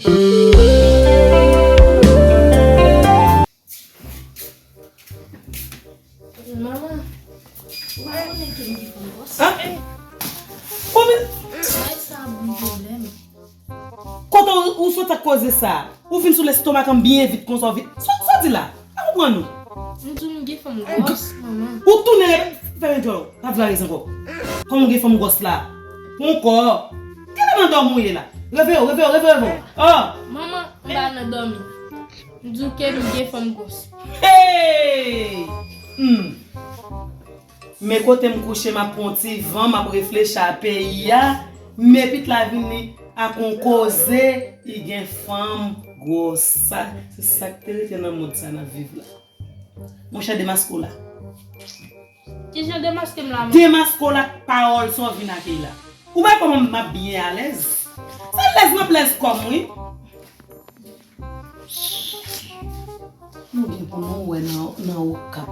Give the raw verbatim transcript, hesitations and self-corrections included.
Manman, ou pa konnen ke m gen fanm gwòs? Kòman? Bagay sa ap ban m pwoblèm. Kote ou, ou sot ak koze sa? Ou vin sou lestomak an byen vit konsa, ou vin. Sa, sa w di la? Pa konprann ou. M di w m gen fanm gwòs, manman. Ou tounen, fèmen djòl ou. Pa vle areze ankò. Kòman w gen fanm gwòs la? Pran kò. Gade nan dòmi w ye la. Reveye w, reveye w, reveye w. Oh! Manman, m pa nan dòmi. M di w ke m gen fanm gwòs. Hey! Hmm. Men kote m kouche, m ap pran ti van, m ap reflechi a peyi a. Men pit la vini ak yon koze, li gen fanm gwòs. Sa, se sa k te rete nan mond sa n ap viv la. Monchè, demaske w la. Ki jan demaske m la, manman? Demaske w la ak pawòl sa w vin ak li la. Ou wè kòman m ap byen alèz? Se lèz m ap lèz kò m, wi. Nou gen pou nou wè nan, nan Okap.